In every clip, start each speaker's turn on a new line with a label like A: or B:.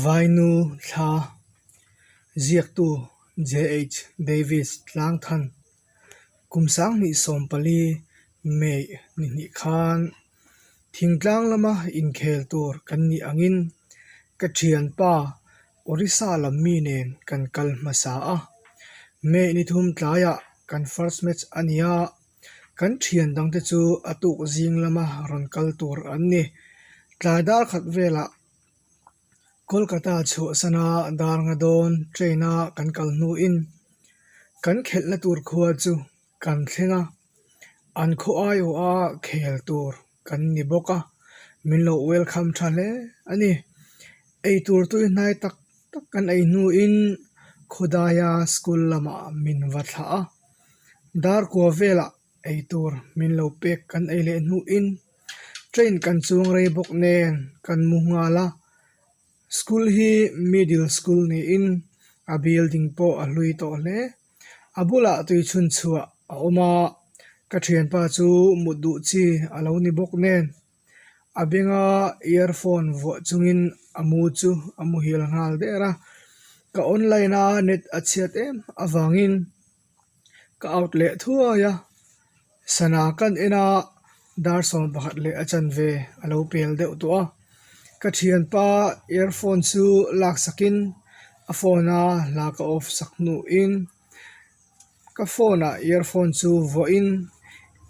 A: Vainu thla ziaktu JH Davis Tlangthan kum 2014 May ni hnih khan thingtlang lama inkhel tur kan nih angin ka thianpa Orissa lam mi nen kan kal hmasa a. May ni thum tlaiah kan first match a ni a. Kan thian dangte chu a tuk zing lama rawn kal tur an ni. Tlai dar khat velah Kolkata chhuahsana dar nga dawn train a kan kal hnuin kan khelhna tur khua chu kan thleng a, an khaw aiawha khel tur kan ni bawk a, min lo welcome tha hle a ni. Eitur tui hnai tak tak kan ei hnuin Khudaia school lamah min va thlah a, dar kua velah eitur min lo pek kan ei leh hnuin train kan chuang rei bawk nen kan mu nghal a, school hi middle school niin a building pawh a hlui tawh hle. A bulah tui chhun chhuah a awm a, ka thianpa chu mut duh chi a lo ni bawk nen a benga earphone vuah chungin a mu chu a muhil nghal der a, ka online a net a chhiat em avangin ka out leh thuai a, sana kan en a dar 11 leh a chanve a lo pel deuh tawh a, ka thianpa earphone chu lak sakin a phone a hla ka off sak hnuin ka phone ah earphone chu vuahin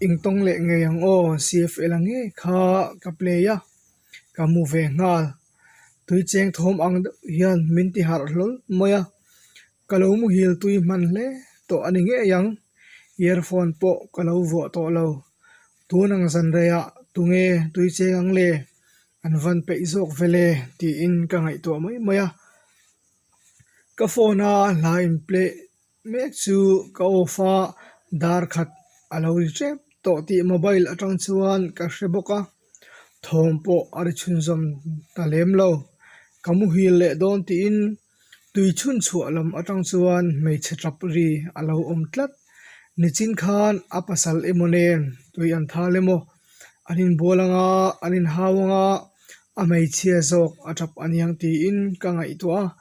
A: intawng leh ngei ang aw C_F_L a ngei kha ka play a ka mu ve nghal tui cheng thawm ang deuh hian min ti harh hlawl mai a ka lo muhil tui hman hle tawh a ni ngei ang earphone pawh ka lo vuah tawh lo tun ang zan reiah tunge tui cheng ang le. An van peih zawk vel e tiin ka ngaihtuah mai mai a, ka phone a hla in play mek chu ka off a, dar khat a lo ri tep tawh tih mobile atang chuan ka hre bawk a, thawm pawh a ri chhunzawm ta lem lo, ka muhil leh dawn tiin Tui chhun chhuah lam atang chuan hmeichhe tap ri a lo awm tlat. Nichin khan a pasal emaw nen tui an thal emaw, an inbual anga an inhau anga a hmeichhia zawk a tap aniang tiin ka ngaihtuah a.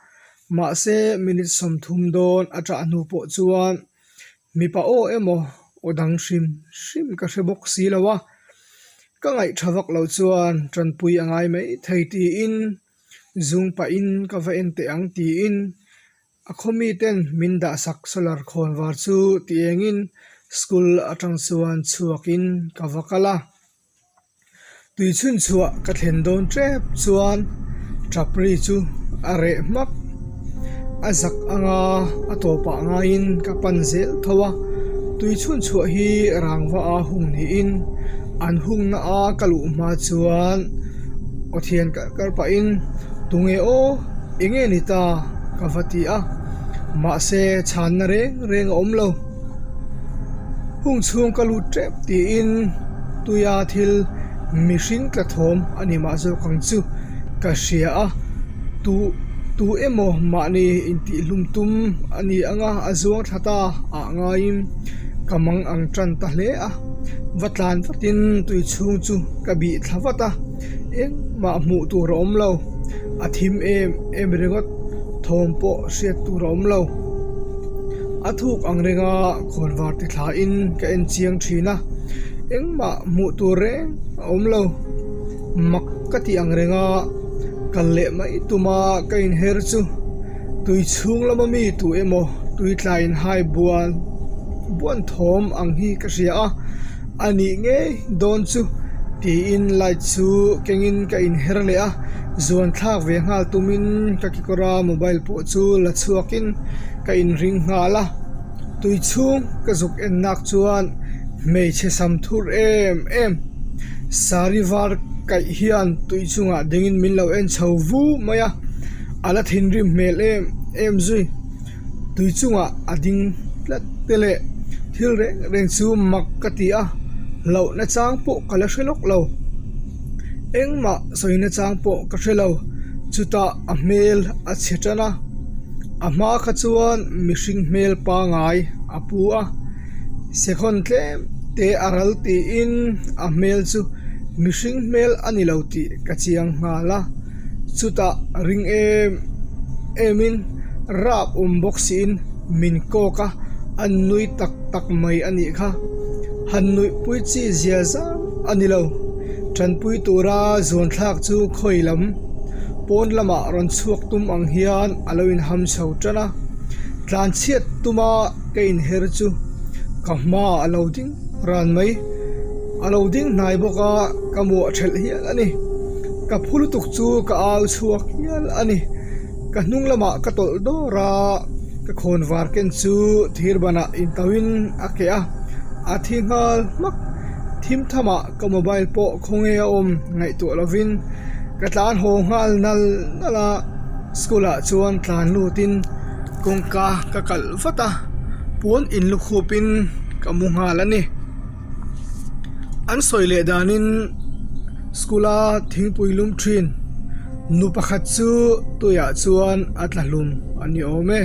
A: Mahse minute 30 dawn a tah hnu pawh chuan mipa aw emaw aw dang hrim hrim ka hre bawk si lo a. Ka ngaihtha vak lo chuan tanpui a ngai mai thei tiin Zung pahin ka va en teh ang tiin a khaw miten min dahsak solar khawn var chu ti engin school atang chuan chhuakin ka va kal a. Tui chhun chhuah ka thlen dawn tep chuan tap ri chu a reh hmak. A zak anga a tawpah ngaiin ka pan zel tho a, tui chhun chhuah hi rangva a hung niin an hungna a ka luh hma chuan aw thian kar kar pahin tunge aw eng nge ni ta ka va ti a mahse chhanna reng reng a awm lo hung chhung ka lut tep tiin tuia thil mihring tla thawm a ni mah zawk ang chu ka hria a tu tu emaw mahni intihhlum tum a ni anga a zuang thla ta ah ngaiin ka mang ang tan ta hle a va tlan vatin tui chhung chu ka bih thla vat a engmah hmuh tur a awm lo a thim em em ringawt thawm pawh hriat tur a awm lo a thuk ang renga khawnvar ti thlain ka en chiang thin a engmah hmuh tur reng a awm lo mak ka tih ang renga kal leh mai tuma ka inher chu tui chhung lama mi tu emaw tui tla in hai buan buan thawm ang hi ka hria a a nih ngei dawn chu tiin light chu kengin ka inher leh a zuan thlak ve nghal tumin ka kekawra mobile pawh chu la chhuakin ka inring nghal a tui chhung ka zuk en nak chuan hmeichhe sam thur em em sari var kaih hian tui chungah dingin min lo en chho vu mai a a la thinrim hmel em em zui tui chungah a ding tlat te leh thil reng reng chu mak ka ti a hlauhna chang pawh ka la hre lawk lo engmah sawina chang pawh ka hre lo chutah a hmel a chhe tan a a hma kha chuan mihring hmel pangai a pu a second tlem te a ral tiin a hmel chu mihring hmel a ni lo tih ka chiang nghal a. Chutah ring em emin rap awm bawk siin min kawk a, an nui tak tak mai a nih kha. Han nuihpui chi zia zang a ni lo. Tanpui tura zuan thlak chu khawi lam pawn lamah rawn chhuak tum ang hian a lo inham chho tan a. Tlanchhiat tuma ka inher chu ka hmaah a lo ding ran mai. A lo ding hnai bawk a, ka muah thelh hial a ni. Ka phu lutuk chu ka au chhuak hial a ni. Ka hnung lamah ka tawlh dawr a, ka khawn var ken chu thir banah intauhin a keh a, a thi nghal hmak. Thim thamah ka mobile pawh khawnge a awm ngaihtuah lovin ka tlan haw nghal nal nal a, school ah chuan tlan lutin kawngka ka kalh vat a, puan inlukhupin ka mu nghal a ni. An sawi leh danin school a thingpui lum thin nu pakhat chu tuiah chuan a tla hlum a ni awm e.